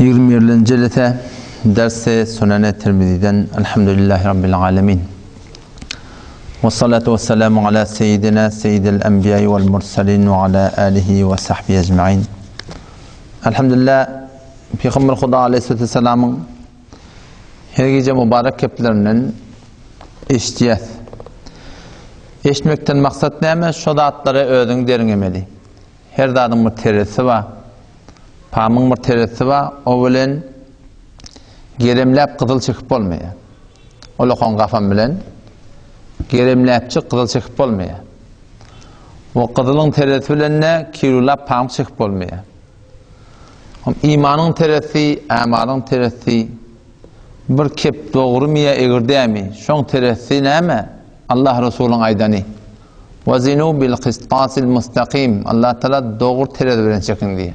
Ýigrimi birinji jelese Dersi Sunene Tirmiziden Elhamdülillahi Rabbil Alemin. Ve salatu ve selamu ala seyyidina seyyidil enbiya'i vel mursalin ve ala alihi ve sahbihi ecmain. Elhamdülillah Peygamber Huda aleyhisselatü vesselam'ın her gije mübarek keplerinden eşitýäs. Eşitmekden maksat näme? Şo zatlary özüň derňemeli. Her zadyň bir terezisi bar. Pamyň bir terezisi bar, o bilen geremläp gyzyl çekip bolmaýar. Olakan gafam bilen geremläpjik gyzyl çekip bolmaýar. O gyzylyň terezisi bilen-de kilolap pamyk çekip bolmaýar. Imanyň terezisi, amalyň terezisi bir kep dogrumy ýa egri dämi? Şoň terezisi näme? Allah Resulyň aýdany. Wazinu bil kystasil mustakim, Allah Tagala dogry terezi bilen çekiň diýýär.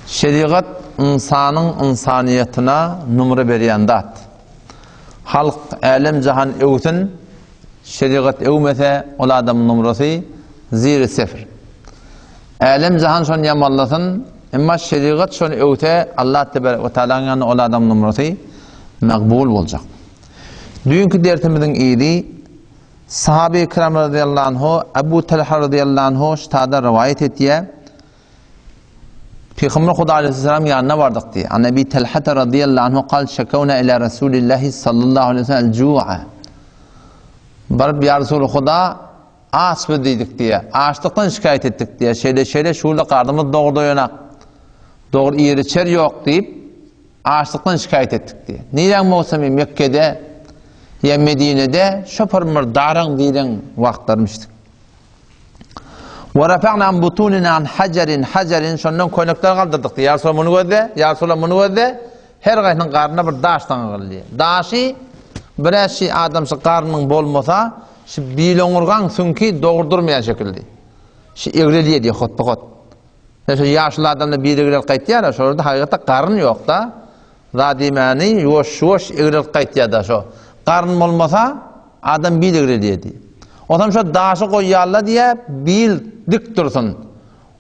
Şerigat ynsanyň ynsanyýatyna numra berýän zat. Halk, älem-jahan öwsün, şerigat öwmese, ol adamyň numrasy ziri sefr. Älem-jahan şony ýamanlasyn, emma şerigat şony öwse, Allah tebarek we taalaň ýanynda ol adamyň numrasy magbul boljak. Düýnki dersimiziň yzy Sahaby-i kiram razyýallahu anhu, Ebu Talha razyýallahu anhu ştada rowaýat etýär. Pygamber Huda aleyhisselam ýanyna bardyk diýýär. An Ebi Talhata razyýallahu anhu kal şekewna ila Rasulillahi sallallahu aleyhi ve sellem el-ju'a. Baryp ýa Resul Huda aç biz diýdik diýýär. Açlykdan şikaýat etdik diýýär. Şeýle şeýle şuwla garnymyz dogry doýanak. Dogry iýer içer ýok diýip Açlykdan şikaýat etdik diýýär. Niräň möwsümi Mekgede ýa Medinede şopur bir daraň diýlen wagtlarymyşdyk. Wa rafa'na an butunina an hajarin hajarin şondan köýnekler galdyrdyk diýýär. Ýa Resulallah muny gözle, ýa Resulallah muny gözle. Her gaýsynyň garnyna bir daş daňyldy diýýär. Daşy bir şi adam şu garnyň bolmasa, şu biloňurgaň süňki dogry durmaýan şekildi. Şu egrelýär diýýär hotba-hot. Şo ýaşuly adamlar biri-birek gaýtýar-a, şolarda hakykatda garyn ýok-da. Zat diýmäni ýuwaş-ýuwaş egrelip gaýtýar-da şo. Garyn bolmasa, adam bil egrelýär diýýär. Onsoň şo daşy goýýarlar diýýär, bil dik dursun.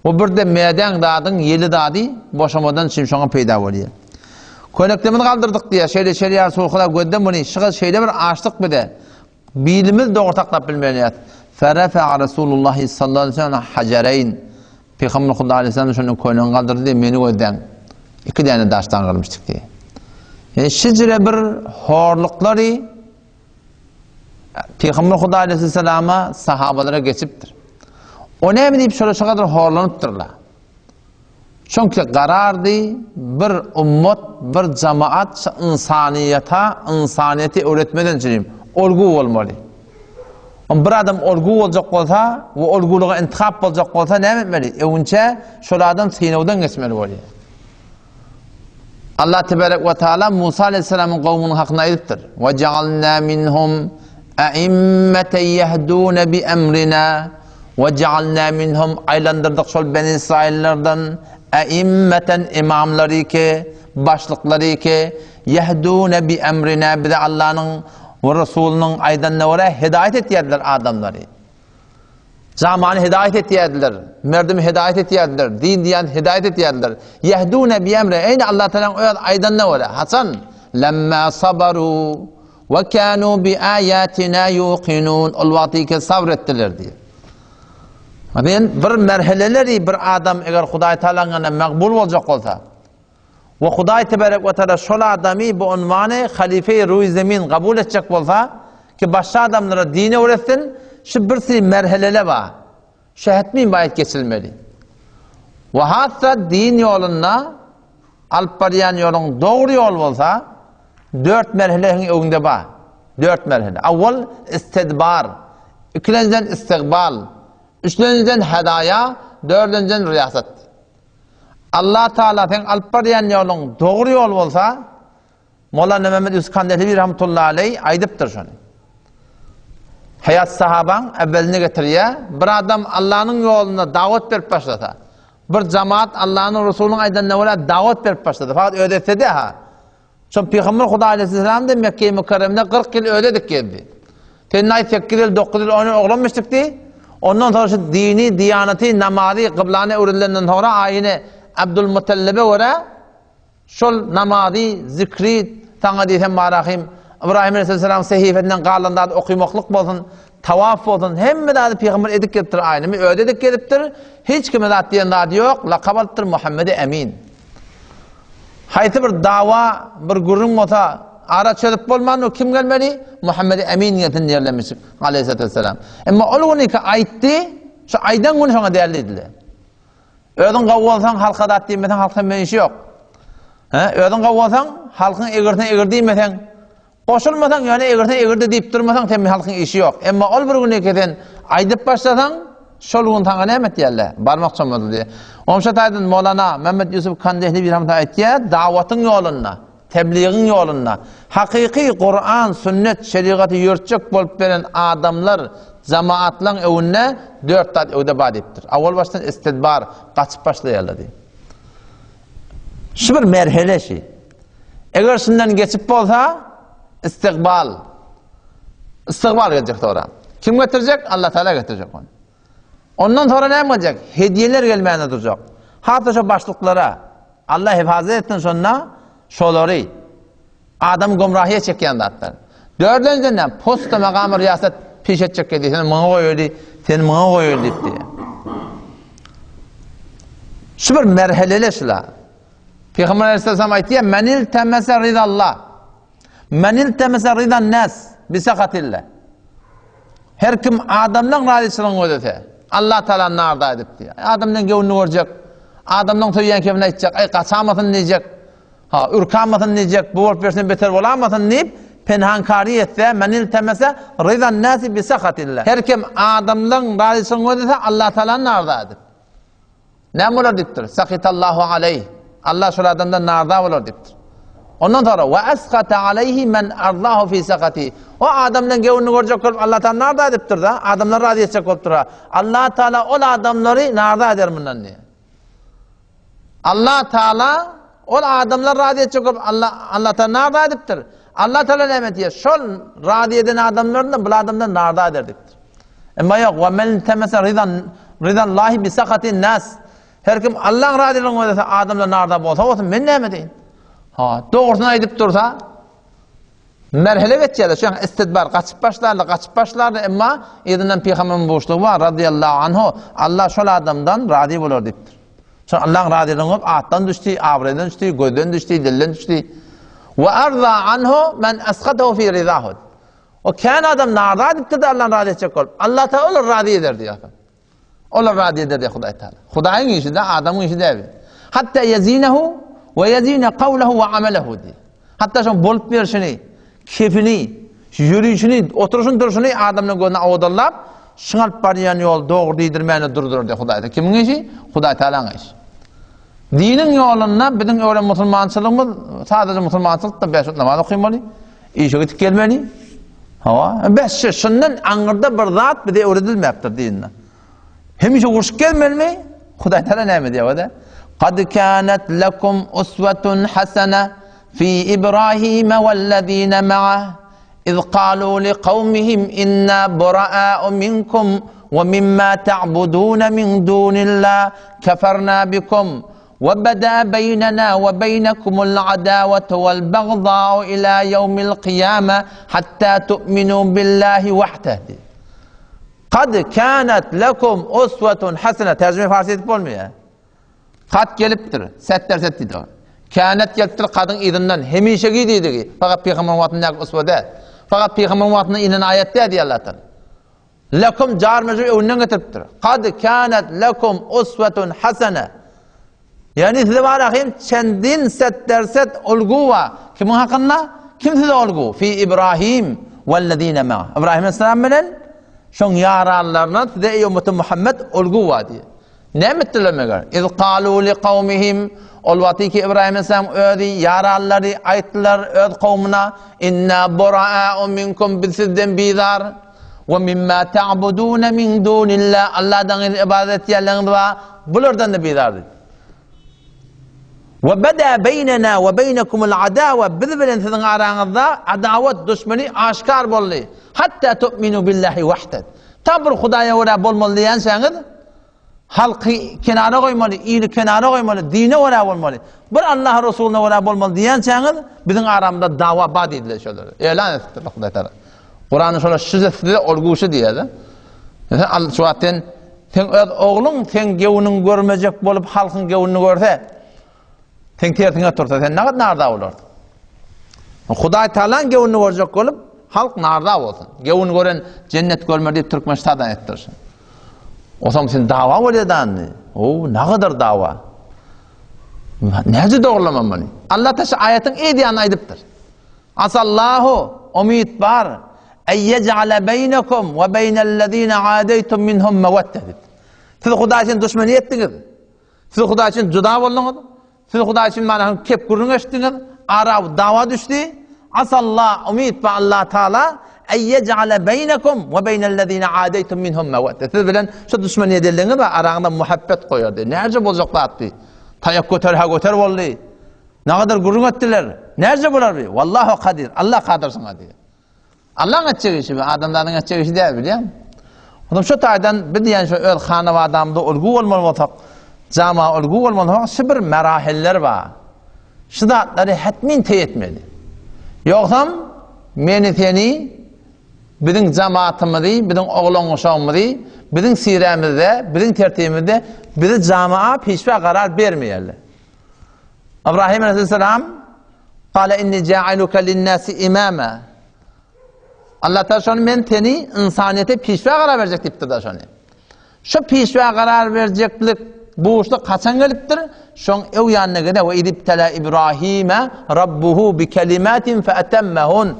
O birde mädäň zadyň ýeli zady boşamadan üçin şoňa peýda bolýar. Köýneklerimizi galdyrdyk diýýär, şeýle-şeýle ýaly sulhular gözde muny, şyga şeýle bir açlyk bize. Bilimiz dogry saklap bilmeýäs. Ferefa'a Resulullahi sallallahu aleyhi ve sellem hacereyn. Pygamber Huda aleyhisselam şonda köýnegini galdyrdy diýip, meni gözläň. Iki däne daşdan gyrmyşdyk diýip. Yani şijire bir horluklary Pygamber Huda aleyhisselama sahabalara geçipdir. O näme diýip şola şu kadar horlanypdyrlar. Çünki garardy bir ummat, bir jamaat ynsanyýeta, ynsanyýeti öwretmeden çürim, olgu bolmaly. On bir adam olgu boljak bolsa we olgulyga intihap boljak bolsa näme etmeli? Öwünçä şol adam synawdan geçmeli bolýar. Allah tebarek we taala Musa aleyhisselamyň gowmunyň hakynda aýdypdyr. Ve ja'alna minhum a'immeten yehdun bi emrina ve ja'alna minhum aýlandyrdyk şol Beni Israillerden a'immeten imamlary ki başlyklary ki yehdun bi emrina bize Allah'yň we Resulynyň aýdanyna görä hidaýat etýärdiler adamlary. Zamany hidaýat etýärdiler, merdimi hidaýat etýärdiler, din diýýän hidaýat etýärdiler. Ýehdune bi emre, eýni Allah Tagalaň öz aýdanyna görä. Haçan? Lemma sabaru we kanu bi ayatina yuqinun. Ol wagty ki sabr etdiler diýýär. Men bir merheleleri bir adam eger Hudaý Tagalaň ýanynda magbul boljak bolsa, We Hudaý tebarek we taala şol adamy bu unwany halife-i ruý zemin kabul etjek bolsa, ki başga adamlara din öwretsin, şu bir sürü merhelele bar. Şu hetmin baýat geçilmeli. We hatda din ýolunda alyp barýan ýoluň dogry ýol bolsa, dört merhele heň öňde bar. Dört merhele. Awwal istidbar, ikilenjiden istigbal, üçlenjiden hedaýa, dördünjiden riýasat. Allah Taala seň alyp barýan ýoluň dogry ýol bolsa, Molla Mehmet Ýusuf Kandehlewi rahmetullahi aleý aýdypdyr şony. Haýat sahabaň äwwelini getirýär. Bir adam Allanyň ýolunda dawat berip başlasa, bir jamaat Allanyň Resulynyň aýdanyna görä dawat berip başlasa, fakat özi etse-de ha. Şol Pygamber Hudaý aleyhisselam da Mekge-i Mükerremde 40 ýyl özi dik gezdi. Sen aýt 8 ýyl, 9 ýyl, 10 ýyl oglanmyşdyk diý. Ondan soňra şu dini, diýanaty, namazy, gyblany öwredilenden soňra aýyny Abdul Mutallebe görä. Şol namazy, zikri saňa diýsem barahym, Ybraýym aleyhisselamyň sehifesinden galan zady okymaklyk bolsun, tawaf bolsun, hemme zady pygamber edip gelipdir aýnymy, özi edip gelipdir, hiç kime zat diýen zady ýok, lakap alypdyr Muhammedi Emin. Haýsy bir dawa, bir gürrüň bolsa, ara çözüp bolman, kim gelmeli? Muhammedi Emin gelsin diýerlemişik, aleyhissalatu vesselam. Emma ol günki aýtdy, şu aýdan gün şoňa däl diýdiler. Özüň gowy bolsaň, halka zat diýmeseň, halk sen bilen işi ýok. He, özüň gowy bolsaň, halkyň egirsine egir diýmeseň, goşulmasaň, ýöne egirsine egirde diýip durmasaň, sen bilen halkyň işi ýok. Emma ol bir gün eke sen aýdyp başlasaň, şol gün saňa näme etýärler? Barmak çommaldy diýýär. Onşa taýdan Molana Mehmet Ýusuf Kandehli bir hamda aýtýar, dawatyň ýolunda Tebligiň ýolunda hakyky Kuran, sünnet, şerigaty ýörtjek bolup beren adamlar, jamaatlaň öwünde dört zat öwde bar diýipdir. Awal başdan istidbar, gaçyp başlaýarlar diýip. Şu bir merhele şi. Eger şundan geçip bolsa, istigbal. Istigbal geljek sonra. Kim getirjek? Allah Teala getirjek ony. Ondan sonra näme geljek? Hediyeler gelmäne durjak. Hatda şo başlyklara, Allah hefazat etsin şonda şolary adam gomrahyýa çekýän zatlar. Dördünjiden näme? Posta magamy riýasat piş etjek diýdi. Sen muňa goýaly, sen muňa goýaly diýip diýýär. Şu bir merhelele şula. Peygamber Aleyhisselam aýtýar, "Men iltemese ridallah." Men iltemese ridan nas bi sahatillah. Her kim adamdan razyçylygyny gözlese, Allah Taala narda edip diýýär. Adamdan göwnüni görjek, adamdan söýýän kemini aýtjak, aý gaçamasyn diýjek, ha ürkamasyn diýjek, bu bolup bersin beter bolamasyn diýip, penhankary etse, men iltemese ridan nasi bi sahatillah. Her kim adamdan razyçylygyny gözlese, Allah Taala narda edip. Näme bolar diýipdir? Sahitallahu aleýh. Allah şol adamdan narda bolar diýipdir. Ondan sonra we asqata aleýhi men ardahu fi saqati. O adamdan göwnüni görjek bolup Allah Taala narda edipdir da, adamlary razy etjek bolupdyr. Allah Taala ol adamlary narda eder mundan diýär. Allah Taala ol adamlary razy etjek bolup Allah Allah Taala narda edipdir. Allah Taala näme diýär? Şol razy eden adamlaryny bu adamdan narda eder diýipdir. Emma ýok, we men temese ridan ridallahi bi sakatin nas. Her kim Allahyň razylygyny gözlese, adamlar narda bolsa bolsun, men näme deýin? Ha, dogrusyny aýdyp dursa, merhele geçýärler. Şu istidbar gaçyp başlarlar, gaçyp başlarlar, emma yzyndan pygamberiň buşlugy bar, radiyallahu anhu, Allah şol adamdan razy bolar diýipdir. Şol Allahyň razylygyny görüp atdan düşdi, abraýdan düşdi, gözden düşdi, dilden düşdi. We arza anhu men asqatahu fi ridahu. O kän adam narda edipdir-de Allany razy etjek bolup. Allah Taala olary razy eder diýýär. Olary razy eder diýýär Hudaý Taala. Hudaýyň işi-de, adamyň işi däl. Hatta ýezinehu we ýezine kawlehu we amelehu diýýär. Hatda şoň bolup berşini, kefini, ýörüşini, oturyşyny, durşuny adamlaryň gözüne owadanlap, şuň alyp barýan ýol dogry diýdirmäne durdurar diýýär Hudaý. Kimiň işi? Hudaý Taalaň işi. Diniň ýolunda biziň öwren musulmançylygymyz sadaja musulmançylykda beş wagt namaz okamaly. Işe gidip gelmeli. Hawa, bes şu şundan aňyrda bir zat bize öwredilmäpdir dinde. Hemişe urşup gelmelimi? Hudaý Taala näme diýýär? Kad kanat lekum uswatun hasana fi Ibrahim wellezine ma'a iz qalu liqawmihim inna buraa'u minkum we mimma ta'budun min dunillah kafarna bikum وبدا بيننا وبينكم العداوة والبغضاء إلى يوم القيامة حتى تؤمنوا بالله وحده Kad kanat lekum uswatun hasana terjime farsi edip bolmaýar. Kad gelipdir. Set derset diýdi. Kanat gelipdir kadyň yzyndan hemişeki diýdigi. Fakat pygamber wagtyndaky uswa däl. Fakat pygamber wagtynda inen aýat däl diýýär Allah Taala. Lekum jar mejrur öňünden getiripdir. Kad kanat lekum uswatun hasana. Ýagny size bar ahim çendin set derset ulgu bar. Kimiň hakynda? Kim size ulgu? Fi Ibrahim wellezine ma. Ibrahim aleyhisselam bilen şoň ýaranlaryna size ey ummeti Muhammed ulgu bar diýýär. Näme etdiler meger? Iz kalu li kawmihim Ol wagty ki Ibrahim aleyhisselam özi ýaranlary aýtdylar öz kowmuna inna buraa'u minkum biz sizden bizar. We mimma ta'budun min dunillah Allahdan gaýry ybadat etýänleriňiz bar, bulardan-da bizar diýdi. We bada beýnena we beýnekumul adawa biz bilen siziň araňyzda adawat, duşmany aşkar boldy. Hatta tu'minu billahi wahde. Ta bir Hudaýa görä bolmaly diýençäňiz. Halky kenara goýmaly, ili kenara goýmaly, dine görä bolmaly. Bir Allaha Resulyna görä bolmaly diýençäňiz, biziň aramyzda dawa bar diýdiler şolar. Elan etdiler Hudaý Taala. Kurany şolar şize size ol guşy diýýär. Sen al şu wagt sen sen öz ogluň sen gewniň görmejek bolup halkyň gewnini görse, Seň tersiňe tursa, sen nagt narda bolarsyň. Hudaý Taalaň gewünini görjek bolup, halk narda bolsun. Gewün gören jennet görmer diýip türkmen ştadan etdirsin. Otam sen dawa bolýar dandy. O, nagadar dawa. Näce dogrulamam muny? Allah taşy aýatyň edýänini aýdypdyr. Asallahu umyt bar. Ey yec'ale beynekum ve beynellezine adeytum minhum mevedde. Siz Hudaý üçin duşmany etdiňiz. Siz Hudaý üçin juda bolduňyz. Siz Hudaý üçin mana kep gürrüň eşitdiňiz. Ara dawa düşdi. Asalla umyt ba Allah Taala ay yec'ale beynekum ve beynellezine adeytum minhum mevedde. Siz bilen şu duşman edenligiňiz bar, araňyzda muhabbet goýardy. Näce boljak zatdy? Taýak göter ha göter boldy. Nägadar gürrüň etdiler. Näce bolar bi? Wallahu kadir. Allah kadir şuňa diýdi. Allaň etjek işi bu, adamzadyň etjek işi däl bilýäňmi? Onsoň şu taýdan biz diýen şu öz hanabadamyzda ulgy bolmaly bolsak, jama ulgy bolmaly bolsak, şu bir merahiller bar. Şu zatlary hetmin teý etmeli. Ýogsam meni seni biziň jamaatymyzy, biziň oglan-uşagymyzy, biziň sirämizde, biziň tertibimizde bizi jamaa pişwa karar bermeýärler. Ibrahim aleyhisselam Kale inni ja'iluke linnasi imama. Allah Taala şony men seni ynsanyýete pişwa karar berjek diýipdir da şony. Şu pişwa karar berjeklik buşluk haçan gelipdir? Şoň ew ýanyna gele we idibtela İbrahime rabbuhu bi kelimatin fe etemmehun.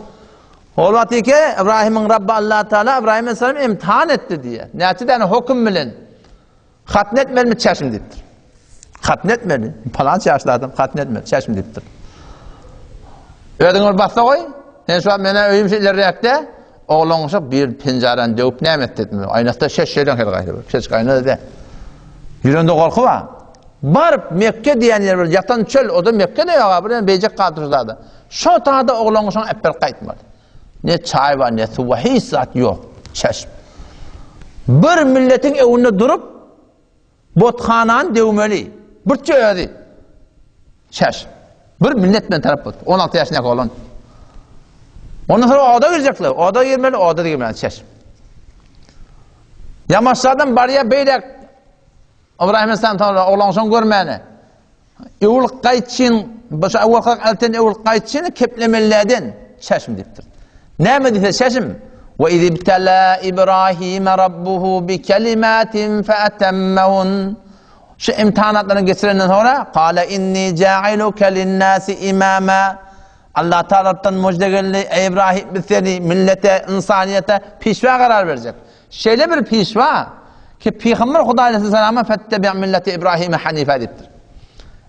Ol wagty ki İbrahimiň Rabbi Allah Taala İbrahim aleyhisselam imtihan etdi diýe. Näçe däne höküm bilen. Hatyn etmelimi çäşim diýipdir. Hatyn etmeli. Palança ýaşly adam hatyn etmeli, çäşim diýipdir. Özüň bir bassa goý. Sen şu wagt mena öýüm şu ilerräkde. Oglan şu bir penjarany döwüp näme etdi etme. Aýnasda şeş şeýle her gaýry bir. Şeş gaýna da. Ýüreginde gorky bar. Baryp Mekke diýen ýer bir ýatan çöl, o da Mekke de ýok, bir beýjek galdy şu zada. Şo tada oglan şoň äpberip gaýtmaly. Ne çaý bar, ne suw bar, hiç zat ýok. Çeşm. Bir milletiň öňünde durup, bothanany döwmeli. Birçe özi. Çeşm. Bir millet bilen tarap boldy. 16 ýaşyndaky oglan. Ondan sonra oda girecekler. Oda girmeli, oda girmeli. Çeşm. Ýamaşlardan barýar beýlek. Ibrahim Aleyhisselam sonra oglan şoň görmäne. Öwül gaýtçyn, başa awalkak alten öwül gaýtçyny keplemelläden çeşm diýipdir. Näme diýse çeşm? Ve izibtela İbrahim rabbuhu bi kelimatin fe etemmehun. Şu imtihanatlaryny geçirenden sonra kale inni ja'iluke linnasi imama. Allah tarapdan müjde geldi. Ey İbrahim biz seni millete, insaniýete pişwa karar berjek. Şeýle bir pişwa ki Pygamber Hudaý aleyhissalama fettebi millete İbrahime hanife diýipdir.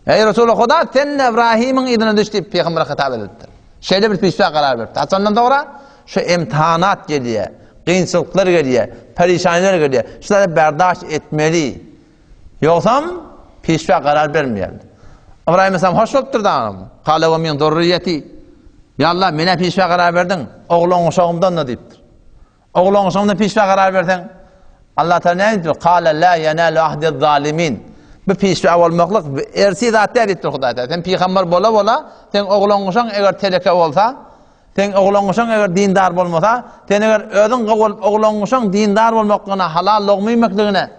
Ey Resuly Huda sen İbrahimiň yzyna düş diýip pygambere hitap edipdir. Şeýle bir pişwa karar beripdir. Haçandan soňra şu imtihanat gelýär, kynçylyklar gelýär, perişanlar gelýär. Şulary berdaş etmeli. Ýogsam pişwa karar bermeýär. İbrahim aleyhissalam hoş bolupdyr da. Kale ve min zurriyeti. Ya Allah mene pişwa karar berdiň, oglan uşagymdan da diýipdir. Oglanşyňda pişwä karar berseň, Allah Taala näme diýipdir? Kale la yenalu ahdi zalimin. Bu pişwä bolmaklyk ersi zat däl diýipdir Hudaý Taala. Sen pygamber bola bola, sen oglanşyň eger teleke bolsa, sen oglanşyň eger dindar bolmasa, sen eger özüň gowy bolup oglanşyň dindar bolmaklygyna, halal logma iýmekligine,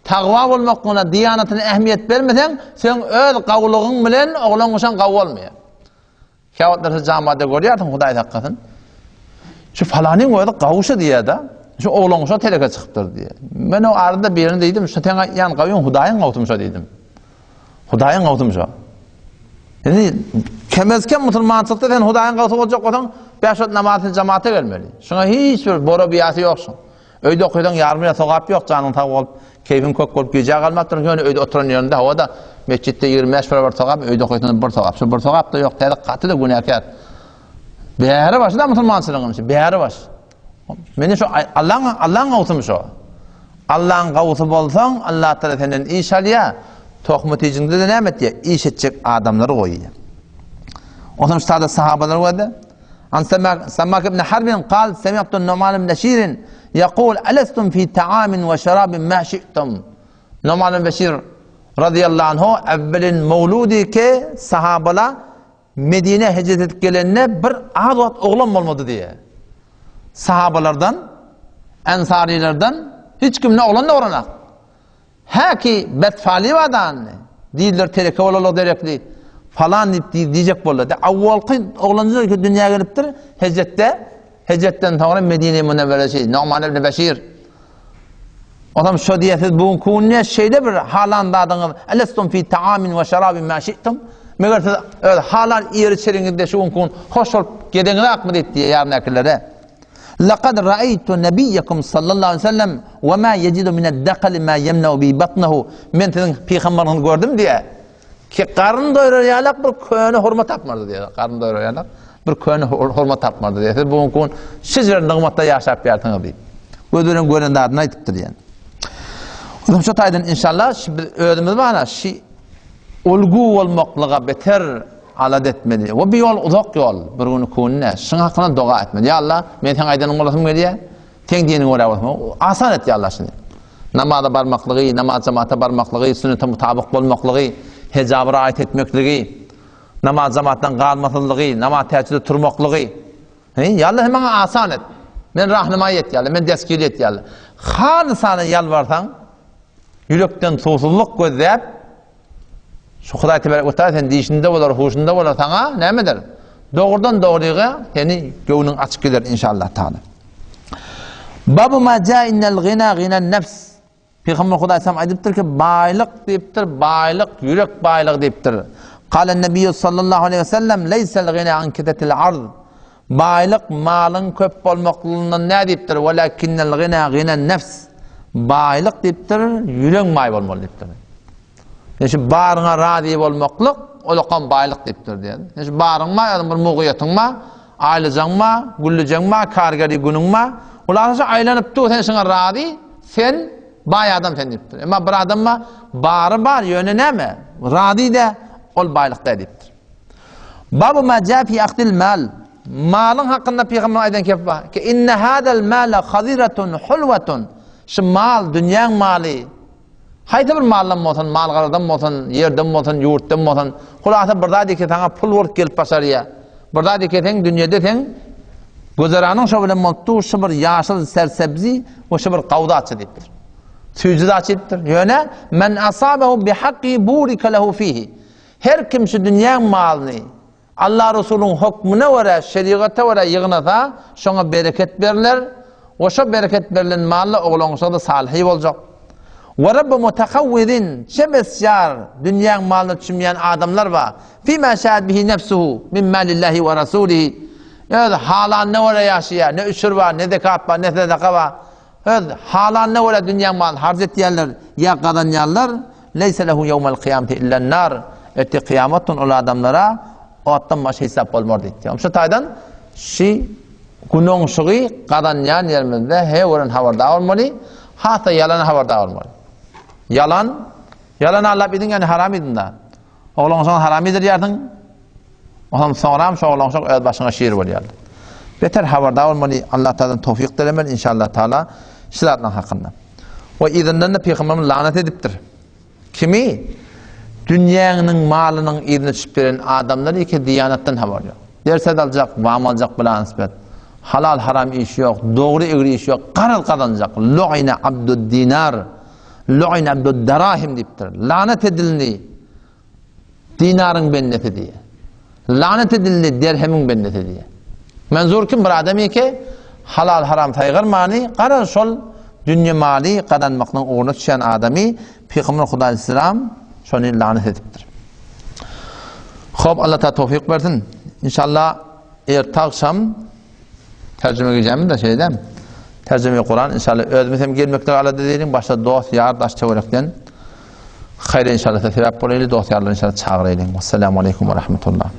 tagwa bolmaklygyna, diýanatyna ähmiýet bermeseň, sen öz gawulygyň bilen oglanşyň gawy bolmaýar. Käwagtlar şu jamada görýärsiň, Hudaý saklasyn. Şu falanyň özi gawşa diýýär-de. Şu oglan şo teleke çykypdyr diýýär. Men o arada birini diýdim, şu sen aýtýan gawyň Hudaýyň gawsym şo diýdim. Hudaýyň gawsym şo. Indi kemez kem musulmançylykda sen Hudaýyň gawsy boljak bolsaň, bäş wagt namaz üçin jamata gelmeli. Şuňa hiç bir bora biýasy ýok şuň. Öýde okaýsaň ýarym ýa sogap ýok, janyň sag bolup, keýpiň kök bolup gijä galmapdyr, ýöne öýde oturan ýerinde hawa-da metjitde 25 barabar sogap, öýde okaýsaň bir sogap. Şu bir sogap-da ýok, täze gaty-da günäkär. Bäri başy da musulmançylygyň işi, bäri baş. Meni şu Allaň Allaň gawsym şu. Allaň gawsy bolsaň, Allah Taala senden iş alýar. Tohmy tijiňde-de näme etýär? Iş etjek adamlary goýýar. Onsoň şu sada sahabalar gördi. An Samak ibn Harbin kal semi'tu Numan ibn Şirin yaqul alastum fi ta'amin we şarabin ma şi'tum. Numan ibn Beşir radiyallahu anhu evvelin mevludi ki sahabala Medine hicret edip gelende bir az wagt oglan bolmady diye. Sahabalardan, ensarilerden hiç kimne oglan dogranak. Häki betfali badandy. Diýdiler tereke bolalyk derekli falan diýip diýjek boldy. De awwalky oglanjyk ki dünýä gelipdir, hijretde, hijretden soňra Medine Münewwere şey Numan ibn Beşir. Otam şo diýe siz bu günki şeýle bir halan zadyňyz, elestum fi taamin we şarabin ma şi'tum. Meger siz öz halal ýer içeriňizde şu günki gün hoş bolup gezeňizakmy diýip diýe ýarynakilere. Laqad ra'aytu nabiyyakum sallallahu aleyhi ve sellem ve ma yecidu mined dakali ma yemna'u bi batnahu. Men siziň pygamberiňizi gördüm diýe. Ki garyn doýurar ýalak bir köne hurma tapmardy diýe. Garyn doýurar ýalak bir köne hurma tapmardy diýe. Siz bu gün şejer nygmatda ýaşap ýarsyňyz diýip. Göz bilen gören zadyny aýdypdyr diýen. Onuň şu taýdan inşallah biz özümiz bana şi ulgu bolmaklyga beter Alada etmeli. We bu ýol uzak ýol, bir gün iki gün däl. Şuň hakynda doga etmeli. Ýa Allah, men seň aýdanyň bolasym gelýär. Seň diýeniňe görä bolasym. Asan et ýa Allah şuny. Namaza barmaklygy, namaz jemata barmaklygy, sünnete mutabyk bolmaklygy, hejaby raýat etmekligi, namaz jamatdan galmasyzlygy, namaz täjide turmaklygy. He, ýa Allah maňa asan et. Men rahnumaý et ýa Allah, men destgir et ýa Allah. Halysana ýalbarsaň, ýürekden suwsuzlyk gözläp, Şu Hudaý tebarek we taala sen dişinde bolar, huşunda bolar saňa näme eder? Dogrudan dogryga seni göwnüň açyk gider inşallah taala. Babu ma ja innel gina ginan nefs. Peygamber Hudaý sam aýdypdyr ki, baýlyk diýipdir, baýlyk ýürek baýlygy diýipdir. Kale Nebiýu sallallahu aleyhi ve sellem leysel gina an kitetil arz. Baýlyk malyň köp bolmaklygyndan nä diýipdir? Welakinnel gina ginan nefs. Baýlyk diýipdir, ýüregiň baý bolmaly diýipdir. Ýa şu baryňa razy bolmaklyk, olakam baýlyk diýipdir diýen. Ýa şu baryň bar, ýa bir mugyýatyň bar, aýlyjaň bar, güllüjeň bar, kargeri günüň bar. Olar şu aýlanyp dur, sen şuňa razy, sen baý adam sen diýipdir. Emma bir adam bar, bary bar, ýöne näme? Razy dä, ol baýlyk dä diýipdir. Babu ma ja fi ahdil mal. Malyň hakynda pygamber aýdan kep bar. Ki inne hadal mala haziratun hulwatun. Şu mal dünýäň maly. Haýsy bir maldan bolsun, mal-garadan bolsun, ýerden bolsun, ýurtdan bolsun, hulasa bir zat eke saňa pul bolup gelip başarýar. Bir zat eke seň dünýede seň güzeranyň şo bilen bolup dur, şu bir ýaşyl sersebzi we şu bir gawdatçy diýipdir. Süýji zat diýipdir. Ýöne men asabahu bihaqi burika lehu fihi. Her kim şu dünýäň malyny Allah Resulyň hökmüne görä, şerigata görä ýygnasa, şoňa bereket berler we şo bereket berlen malla oglanşygy-da salyhy boljak. We rabbu mutakawwizin, şebesýar, dünýäň malyna çümýän adamlar bar. Fima şa'at bihi nefsuhu min malillahi we rasulihi. Öz halanyna görä ýaşaýar, ne üşür bar, ne zekat bar, ne sadaka bar. Öz halanyna görä dünýäň malyny harç etýärler ýa gazanýarlar, Leýse lehu ýewmel kyýameti illen nar, ertir kyýamat gün ol adamlara otdan başga hiç zat bolmar diýdi. Şu taýdan şi günoňşugy gazanýan ýerimizde he gören habardar bolmaly, has-da ýalana habardar bolmaly. Ýalan, ýalan allap idiň ýani haram idiň da. Oglanşyň haram idirýärsiň. Ondan soňram şo oglanşyk öz başyňa şir bolýar. Beter habardar bolmaly, Allah Taala'dan towfik dilemeli inşallah Taala şu zatlaryň hakynda. We yzyndan-da pygamberimiz lanat edipdir. Kimi? Dünýäniň malynyň yzyna düşüp gelen adamlar ýeke diýanatdan habar ýok. Derse aljak, wam aljak bilan nisbet. Halal haram işi ýok, dogry egri işi ýok, garaz gazanjak. Lu'ina abdud dinar, lu'ina abdud darahim diýipdir. Lanat edildi. Dinaryň bendesi diýýär. Lanat edildi derhemiň bendesi diýýär. Menzur kim bir adam eke halal haram saýgarmany garaz şol dünýe maly gazanmaklygyň ugruna düşýän adamy Pygamber Hudaý aleyhisselam şony lanat edipdir. Hop Allah ta towfik bersin. İnşallah erte akşam Terjime gijämi de şeýdem. Terjime Kuran inşallah özümiz hem gelmeklige alada edeýliň, başda dost ýar daş töwerekden haýra inşallah sebäp bolaýly, dost ýarlary inşallah çagyraýlyň. Wassalamu aleýkum we rahmetullah.